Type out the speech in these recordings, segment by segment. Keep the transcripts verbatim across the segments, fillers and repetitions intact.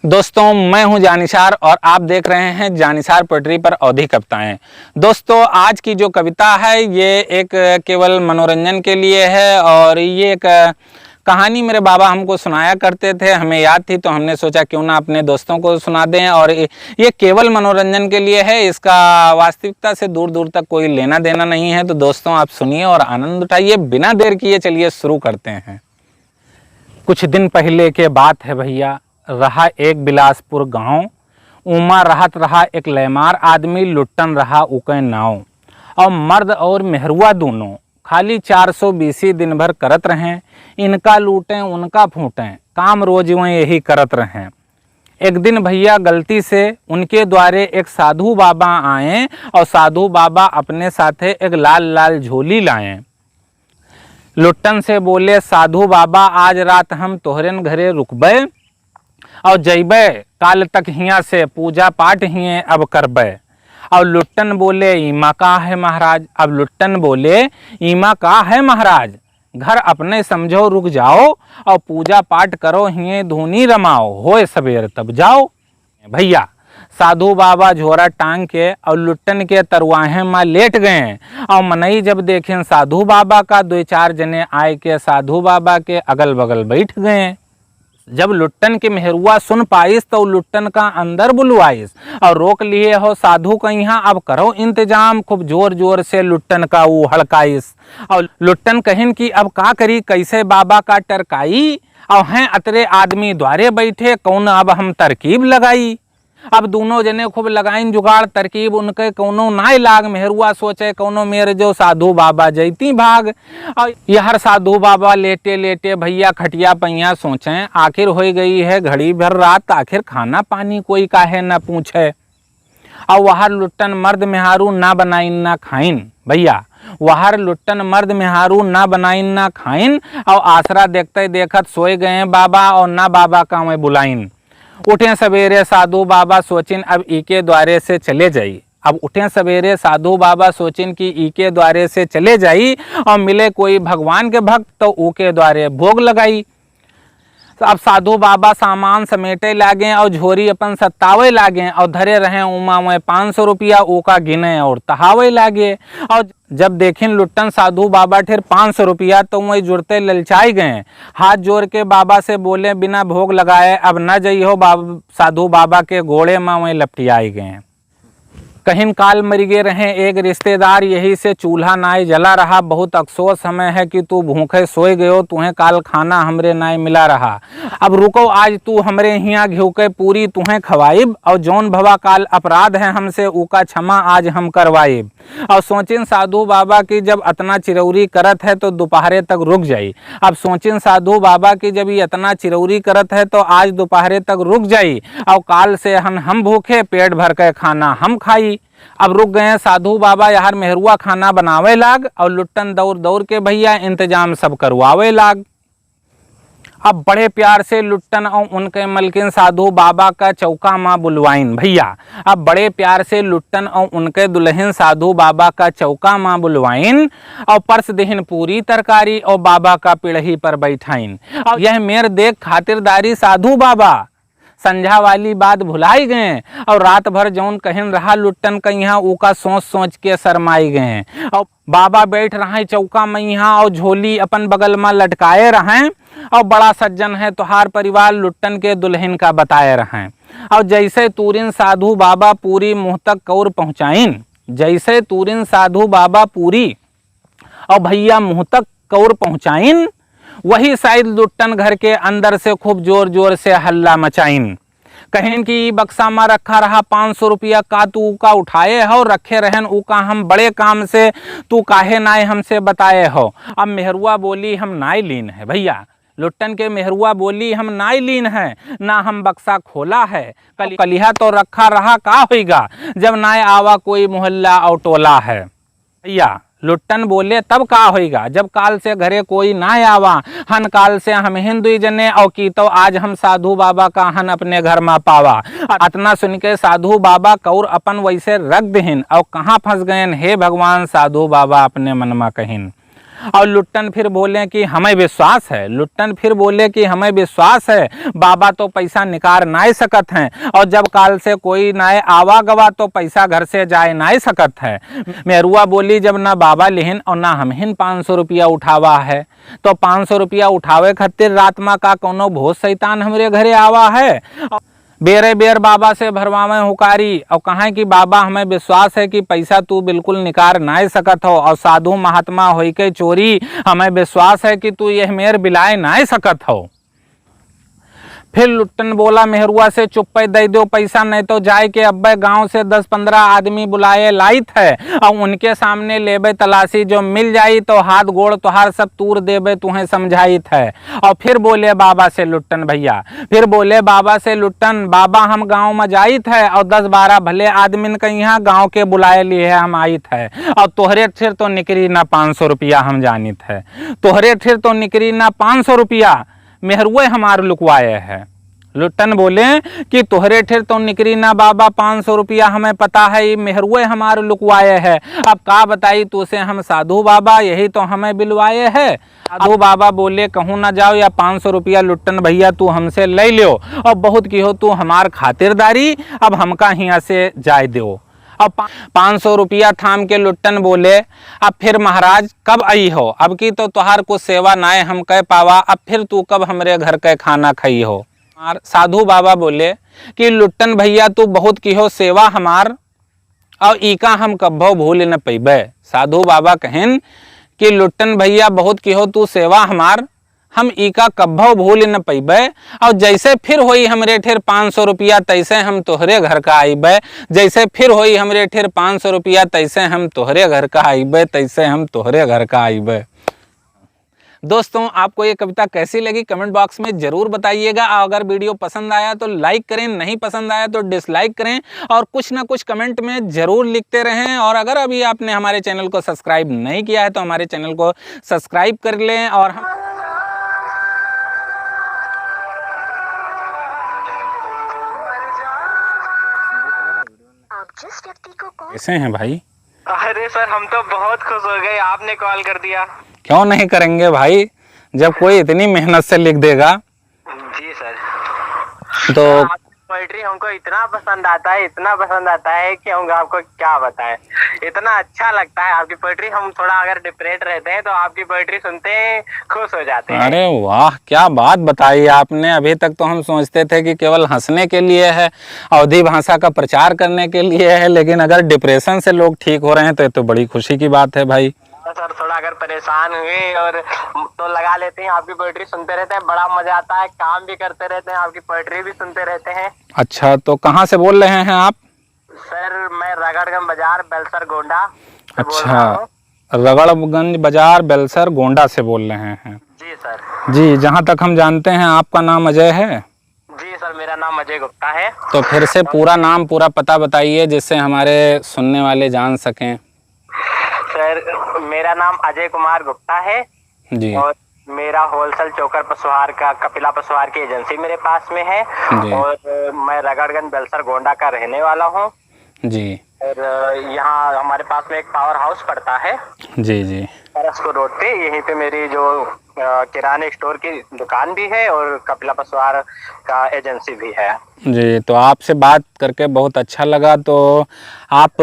दोस्तों, मैं हूं जानिसार और आप देख रहे हैं जानिसार पोएट्री पर अवधी कविताएं। दोस्तों, आज की जो कविता है, ये एक केवल मनोरंजन के लिए है और ये एक कहानी मेरे बाबा हमको सुनाया करते थे, हमें याद थी तो हमने सोचा क्यों ना अपने दोस्तों को सुना दें। और ये, ये केवल मनोरंजन के लिए है, इसका वास्तविकता से दूर दूर तक कोई लेना देना नहीं है। तो दोस्तों, आप सुनिए और आनंद उठाइए। बिना देर किए चलिए शुरू करते हैं। कुछ दिन पहिले के बात है भइया, रहा एक बिलासपुर गाँव, उमा रहत रहा एक लैमार आदमी, लुट्टन रहा उकै नाव। और मर्द और मेहरुआ दूनों खाली चार सौ बीसी दिन भर करत रहें, इनका लूटें उनका फूटें, काम रोज वै यही करत रहें। एक दिन भइया गलती से उनके द्वारे एक साधु बाबा आएँ और साधु बाबा अपने साथे एक लाल लाल झोली लाएँ। लुट्टन से बोले, "साधु बाबा, आज रात हम तोहरेन घरे रुकबै और जइबै, काल तक हियाँ से पूजा पाठ हिएँ अब करबै।" और लुट्टन बोले, "इमा का है महाराज?" अब लुट्टन बोले, "इमा का है महाराज, घर अपने समझो, रुक जाओ और पूजा पाठ करो, हिएँ धूनी रमाओ, होए सबेर तब जाओ।" भइया, साधु बाबा झोरा टांग के और लुट्टन के तरुआहे मा लेट गएँ। और मनई जब देखें साधु बाबा का, दुइ चार जने आइके साधु बाबा के अगल बगल बैठ गएँ। जब लुट्टन के मेहरुआ सुन पाइस, तौ लुट्टन का अंदर बुलवाइस और रोक लिहे हो साधु कहियाँ, "अब करो इंतजाम।" खूब जोर जोर से लुट्टन का ऊ हड़काइस। और लुट्टन कहिन कि अब का करी, कैसे बाबा का टरकाई, और हैं अतरे आदमी द्वारे बैठे, कौन अब हम तरकीब लगाई। अब दूनों जने खूब लगाइन जुगाड़ तरकीब, उनके कौनो नाय लाग। मेहरुआ सोचे कौनो मेर जो साधु बाबा जैती भाग। और यहर साधु बाबा लेटे लेटे भइया खटिया पहिया सोचें, आखिर होइ गई है घड़ी भर रात, आखिर खाना पानी कोई काहे न पूछे। और वहर लुट्टन मर्द मेहारू ना बनाइन ना खाइन भइया, वहर लुट्टन मर्द मेहारू ना बनाइन ना खाइन। और आसरा देखते देखत सोए गए बाबा और ना बाबा का वै बुलाइन। उठे सबेरे साधु बाबा सोचिन, अब इके द्वारे से चले जाई। अब उठे सबेरे साधु बाबा सोचिन कि इके द्वारे से चले जाई और मिले कोई भगवान के भक्त तो ऊके द्वारे भोग लगाई। तो अब साधु बाबा सामान समेटे लागे और झोरी अपन सत्तावे लागे और धरे रहे उमा वै पाँच सौ रुपया, ऊका गिने और तहावे लागे। और जब देखिन लुट्टन साधु बाबा ठेर पाँच सौ रुपया तो वै जुरते ललचाई गए। हाथ जोर के बाबा से बोले, "बिना भोग लगाए अब न जइहो।" बाब-, साधु बाबा के गोड़े मा वै लपटियाई गए। कहिन काल मरि गे रहे एक रिश्तेदार, यही से चूल्हा नाय जला रहा। बहुत अफसोस हमें है कि तू भूखे सोए गयो, तुहें काल खाना हमरे नाय मिला रहा। अब रुको, आज तू हमरे हियाँ घिउ के पूरी तुहें खवाइब, और जौन भवा काल अपराध है हमसे, ऊका क्षमा आज हम करवाइब। और सोचिन साधु बाबा कि जब अतना चिरौरी करत है तो दोपहरे तक रुक जाई। अब सोचिन साधु बाबा कि जब ये अतना चिरौरी करत है तो आज दोपहरे तक रुक जाई, और काल से हन हम भूखे, पेट भर के खाना हम खाई। अब रुक गए साधु बाबा, यहर मेहरुआ खाना बनावे लाग, और लुट्टन दौड़ दौड़ के भइया इंतजाम सब करवावे लाग। अब बड़े प्यार से लुट्टन और उनके मलकिन साधु बाबा का चौका मा बुलवाइन भइया। अब बड़े प्यार से लुट्टन और उनके दुलहिन साधु बाबा का चौका मा बुलवाइन और परस दिहिन पूरी तरकारी और बाबा का पिड़ही पर बैठाइन। और यह मेर देख खातिरदारी साधु बाबा संझा वाली बात भुलाई गए और रात भर जौन कहिन रहा लुट्टन कहियाँ, ऊका सोच सोच के शरमाई गए। और बाबा बैठ रहे चौका मइहाँ और झोली अपन बगल मा लटकाए रहे और बड़ा सज्जन है तोहार परिवार, लुट्टन के दुलहिन का बताए रहे। और जैसे तूरिन साधु बाबा पूरी मुँह तक कौर पहुँचाइन, जैसे तूरिन साधु बाबा पूरी और भइया मुँह तक कौर पहुँचाइन, वही साइद लुट्टन घर के अंदर से खूब जोर जोर से हल्ला मचाइन। कहिन कि ई बक्सा मा रखा रहा पाँच सौ रुपया, का तू ऊका उठाए हो? रखे रहन ऊका हम बड़े काम से, तू काहे नाय हमसे बताए हो? अब मेहरुआ बोली, "हम नाय लीन है भइया।" लुट्टन के मेहरुआ बोली, "हम नाय लीन है, ना हम बक्सा खोला है। कल-, कलिहा तो रखा रहा, का होइगा, जब नाय आवा कोई मोहल्ला और टोला है।" भइया, लुट्टन बोले, "तब का होइगा? जब काल से घरे कोई ना आवा, हन काल से हमहिन दुई जने, और की तो आज हम साधु बाबा का हन अपने घर मा पावा।" अतना सुन के साधु बाबा कौर अपन वैसे रख दिहिन, और कहाँ फँस गएन हे भगवान, साधु बाबा अपने मन मा कहिन। और लुट्टन फिर बोले कि हमें विश्वास है, लुट्टन फिर बोले कि हमें विश्वास है, बाबा तो पैसा निकार नाय सकत हैं, और जब काल से कोई नाय आवा गवा तो पैसा घर से जाए नाय सकत है। मेहरुआ बोली, जब ना बाबा लिहिन और ना हमहिन पाँच सौ रुपया उठावा है, तो पाँच सौ रुपया उठावे खातिर रात मा का कौनो भूत शैतान हमरे घरे आवा है? बेरे बेर बाबा से भरवावे हुकारी और कहें कि बाबा, हमें विश्वास है कि पैसा तू बिल्कुल निकार नाय सकत हो, और साधु महात्मा होई के चोरी, हमें विश्वास है कि तू यह मेर बिलाए नाय सकत हो। फिर लुट्टन बोला मेहरुआ से, चुप्पे दे दो पैसा, नहीं तो जाए के अब्बे गांव से दस पन्द्रह आदमी बुलाए लाइत है, और उनके सामने लेबे तलाशी, जो मिल जाई तो हाथ गोड़ तोहार सब तूर देबे, तुहें समझाइत है। और फिर बोले बाबा से लुट्टन भैया, फिर बोले बाबा से लुट्टन, बाबा हम गांव में जाइत है और दस बारह भले आदमिन के यहाँ गांव के बुलाए लिए हम आइत है, और तोहरे ठेर तो निकरी ना पाँच सौ रुपया हम जानित है, तोहरे ठेर तो निकरी ना पाँच सौ रुपया, मेहरुए हमार लुकवाए है। लुट्टन बोले कि तोहरे ठेर तो निकरी ना बाबा पाँच सौ रुपया, हमें पता है ये मेहरुए हमार लुकवाए है। अब का बताई तू से हम साधु बाबा, यही तो हमें बिलवाए है। साधु बाबा बोले, कहूँ ना जाओ, या पाँच सौ रुपया लुट्टन भैया तू हमसे ले लियो, और बहुत किहो तू हमार खातिरदारी, अब हमका हियाँ से जाए दो। अब पा-, पाँच सौ रुपया थाम के लुट्टन बोले, अब फिर महाराज कब आई हो? अब की तो तोहार कुछ सेवा नाय हम कह पावा, अब फिर तू कब हमरे घर के खाना खाई हो? हमार साधु बाबा बोले कि लुट्टन भैया तू बहुत किहो सेवा हमार, और ईका हम कब्भो भूल न पइबे। साधु बाबा कहिन कि लुट्टन भैया बहुत किहो तू सेवा हमार, हम ईका कब्भो भूल न पइबे, और जैसे फिर होई हमरे ठेर पाँच सौ रुपया तैसे हम तोहरे घर का आइबे, जैसे फिर होई हमरे ठेर पाँच सौ रुपया तैसे हम तोहरे घर का आइबे, तैसे हम तोहरे घर का आइबे। दोस्तों, आपको ये कविता कैसी लगी, comment box में ज़रूर बताइएगा। और अगर video पसंद आया तो like करें, नहीं पसंद आया तो dislike करें, और कुछ ना कुछ comment में ज़रूर लिखते रहें। और अगर अभी आपने हमारे channel को subscribe नहीं किया है तो हमारे channel को subscribe कर लें। और हम आप जिस व्यक्ति को call कैसे हैं भाई? अरे सर, हम तो बहुत खुश हो गए, आपने call कर दिया। क्यों नहीं करेंगे भाई, जब कोई इतनी मेहनत से लिख देगा। जी सर। तो हाँ, आपकी poetry हमको इतना पसंद आता है, इतना पसंद आता है कि हम आपको क्या बताएं, इतना अच्छा लगता है आपकी poetry। हम थोड़ा अगर depressed रहते हैं तो आपकी poetry सुनते ही खुश हो जाते हैं। अरे वाह, क्या बात बताई आपने। अभी तक तो हम सोचते थे कि केवल हंसने के लिए है, अवधी भाषा का प्रचार करने के लिए है, लेकिन अगर depression से लोग ठीक हो रहे हैं तो ये तो बड़ी खुशी की बात है भाई। हाँ सर, थोड़ा अगर परेशान हुए और तो लगा लेते हैं, आपकी poetry सुनते रहते हैं, बड़ा मजा आता है, काम भी करते रहते हैं, आपकी poetry भी सुनते रहते हैं। अच्छा, तो कहाँ से बोल रहे हैं आप? सर, मैं रगड़गंज बाजार, बेलसर, गोंडा से बोल रहा हूँ। अच्छा, रगड़गंज बाजार, बेलसर, गोंडा से बोल रहे हैं। जी सर। जी, जहाँ तक हम जानते हैं, आपका नाम अजय है? जी सर, मेरा नाम अजय गुप्ता है। तो फिर से पूरा नाम, पूरा पता बताइए, जिससे हमारे सुनने वाले जान सकें। सर, मेरा नाम अजय कुमार गुप्ता है। जी। और मेरा wholesale चोकर पशुहार का, कपिला पशुहार की agency मेरे पास में है। जी। और मैं रगड़गंज बेलसर गोंडा का रहने वाला हूँ। जी। और यहाँ हमारे पास में एक power house पड़ता है। जी, जी। परसपुर रोड पे, यहीं पे मेरी जो, अ, किराने store की दुकान भी है और कपिला पशुहार का agency भी है। जी, तो आपसे बात करके बहुत अच्छा लगा। तो आप,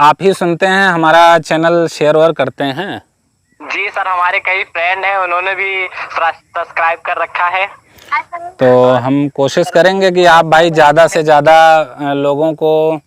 आप ही सुनते हैं, हमारा channel share वेयर करते हैं? जी सर, हमारे कई friend हैं, उन्होंने भी सब्स-, subscribe कर रखा है। तो हम कोशिश करेंगे कि आप भाई ज़्यादा से ज़्यादा, अ, लोगों को,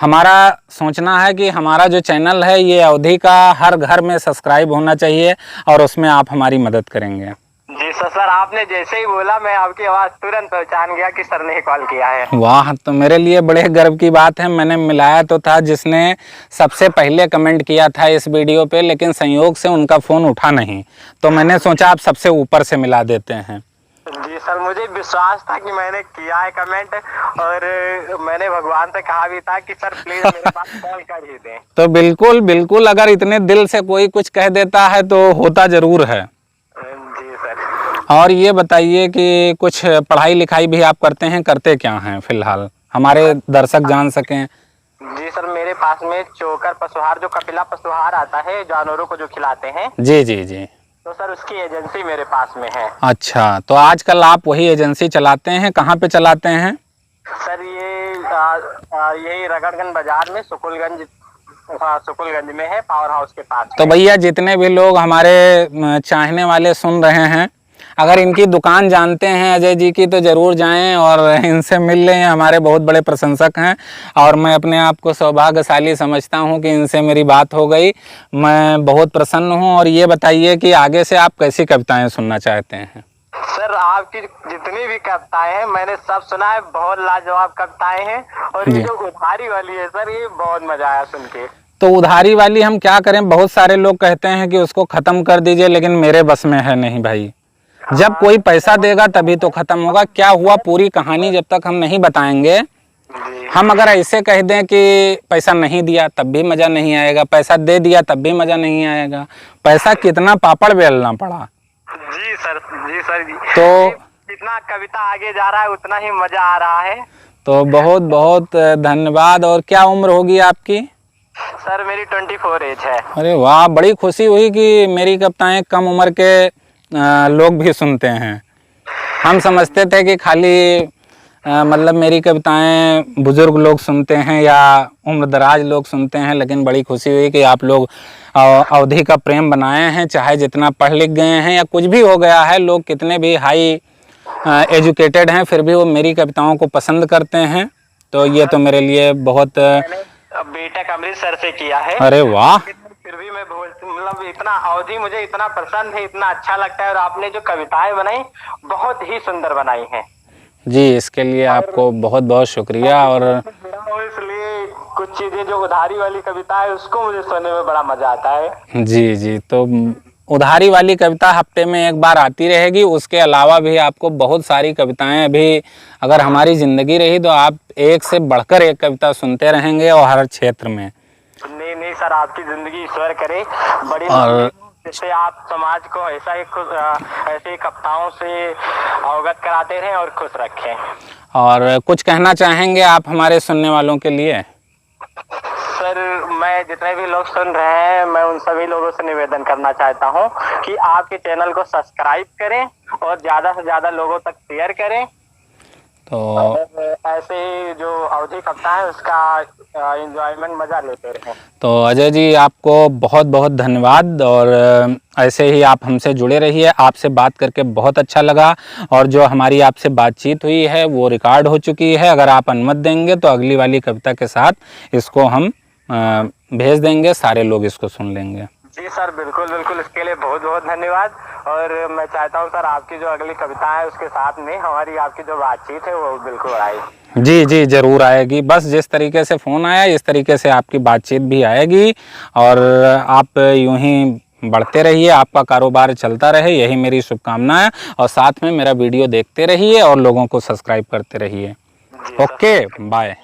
हमारा सोचना है कि हमारा जो channel है ये अवधी का हर घर में subscribe होना चाहिए और उसमें आप हमारी मदद करेंगे। जी सर, सर आपने जैसे ही बोला मैं आपकी आवाज़ तुरंत पहचान गया कि सर ने ही call किया है। वाह, तो मेरे लिए बड़े गर्व की बात है। मैंने मिलाया तो था जिसने सबसे पहले comment किया था इस video पे, लेकिन संयोग से उनका phone उठा नहीं, तो मैंने सोचा आप सबसे ऊपर से मिला देते हैं। जी सर, मुझे विश्वास था कि मैंने किया है comment, और मैंने भगवान से कहा भी था कि सर please मेरे पास call कर ही दें। तो बिल्कुल, बिल्कुल, अगर इतने दिल से कोई कुछ कह देता है तो होता ज़रूर है। जी सर। और ये बताइए कि कुछ पढ़ाई लिखाई भी आप करते हैं, करते क्या हैं फिलहाल, हमारे दर्शक जान सकें? जी सर, मेरे पास में चोकर पशुहार, जो कपिला पशुहार आता है जानवरों को जो खिलाते हैं, जी, जी, जी। तो सर, उसकी एजेंसी मेरे पास में है। अच्छा, तो आजकल आप वही एजेंसी चलाते हैं, कहाँ पे चलाते हैं? सर, ये, आ, आ, यही रगड़गंज बाजार में सुकुलगंज, हाँ, सुकुलगंज में है, पावर हाउस के पास तो में। भैया, जितने भी लोग हमारे, अ, चाहने वाले सुन रहे हैं, अगर इनकी दुकान जानते हैं अजय जी की, तो ज़रूर जाएं और इनसे मिल लें। ये हमारे बहुत बड़े प्रशंसक हैं और मैं अपने आप को सौभाग्यशाली समझता हूँ कि इनसे मेरी बात हो गई। मैं बहुत प्रसन्न हूँ। और ये बताइए कि आगे से आप कैसी कविताएं सुनना चाहते हैं? सर, आपकी जितनी भी कविताएं हैं, मैंने सब सुना है, बहुत लाजवाब कविताएं हैं। और ये जी। जो उधारी वाली है सर, ये बहुत मजा आया सुन के। तो उधारी वाली हम क्या करें, बहुत सारे लोग कहते हैं कि उसको ख़त्म कर दीजिए, लेकिन मेरे बस में है नहीं भाई। जब हाँ। कोई पैसा देगा तभी तो ख़त्म होगा। क्या हुआ, पूरी कहानी जब तक हम नहीं बताएंगे, जी। हम अगर ऐसे कह दें कि पैसा नहीं दिया तब भी मज़ा नहीं आएगा, पैसा दे दिया तब भी मज़ा नहीं आएगा। पैसा कितना पापड़ बेलना पड़ा। जी सर, जी सर, जी। तो जितना कविता आगे जा रहा है उतना ही मजा आ रहा है। तो बहुत बहुत धन्यवाद। और क्या उम्र होगी आपकी? सर, मेरी ट्वेंटी फ़ोर एज है। अरे वाह, बड़ी खुशी हुई कि मेरी कविताएं कम उम्र के, अ, लोग भी सुनते हैं। हम समझते थे कि खाली, अ, मतलब मेरी कविताएं बुजुर्ग लोग सुनते हैं या उम्र दराज लोग सुनते हैं, लेकिन बड़ी खुशी हुई कि आप लोग, अ, अवधी का प्रेम बनाए हैं, चाहे जितना पढ़ लिख गए हैं या कुछ भी हो गया है, लोग कितने भी हाई, अ, एजुकेटेड हैं, फिर भी वो मेरी कविताओं को पसंद करते हैं। तो ये तो मेरे लिए बहुत, अ, मैंने बीटेक अमृतसर से किया है। अरे वाह। फिर भी मैं भोज-, मतलब इतना अवधी मुझे इतना पसंद है, इतना अच्छा लगता है, और आपने जो कविताएं बनाई, बहुत ही सुंदर बनाई हैं। जी, इसके लिए और आपको बहुत-बहुत शुक्रिया। और जुड़ा हूँ, इसलिए कुछ चीजें जो उधारी वाली कविता है, उसको मुझे सुनने में बड़ा मजा आता है। जी, जी, तो उधारी वाली कविता हफ्ते में एक बार आती रहेगी। उसके अलावा भी आपको बहुत सारी कविताएं अभी, अगर हमारी जिंदगी रही तो आप एक से बढ़कर एक कविता सुनते रहेंगे और हर क्षेत्र में। नहीं, नहीं सर, आपकी जिंदगी ईश्वर करे, बड़ी और जिससे आप समाज को ऐसा ही खुश, अ, ऐसे ही कविताओं से अवगत कराते रहें और खुश रखें। और कुछ कहना चाहेंगे आप हमारे सुनने वालों के लिए? सर, मैं जितने भी लोग सुन रहे हैं, मैं उन सभी लोगों से निवेदन करना चाहता हूँ कि आपके चैनल को सब्सक्राइब करें और ज्यादा से ज्यादा लोगों तक शेयर करें। तो और ऐसे ही जो अवधी कविता है, उसका, अ, एंजॉयमेंट, मजा लेते रहें। तो अजय जी, आपको बहुत-बहुत धन्यवाद और, अ, ऐसे ही आप हमसे जुड़े रहिए। आपसे बात करके बहुत अच्छा लगा और जो हमारी आपसे बातचीत हुई है, वो रिकॉर्ड हो चुकी है। अगर आप अनुमति देंगे, तो अगली वाली कविता के साथ इसको हम, अ, भेज देंगे, सारे लोग इसको सुन लेंगे। जी सर, बिल्कुल, बिल्कुल, इसके लिए बहुत-बहुत धन्यवाद। और मैं चाहता हूँ सर, आपकी जो अगली कविता है, उसके साथ में हमारी आपकी जो बातचीत है, वो बिल्कुल आए। जी, जी, जरूर आएगी। बस जिस तरीके से फोन आया, इस तरीके से आपकी बातचीत भी आएगी और आप यूं ही बढ़ते रहिए, आपका कारोबार चलता रहे, यही मेरी शुभकामना है। और साथ में मेरा वीडियो देखते रहिए और लोगों को सब्सक्राइब करते रहिए। जी सर। Okay, bye.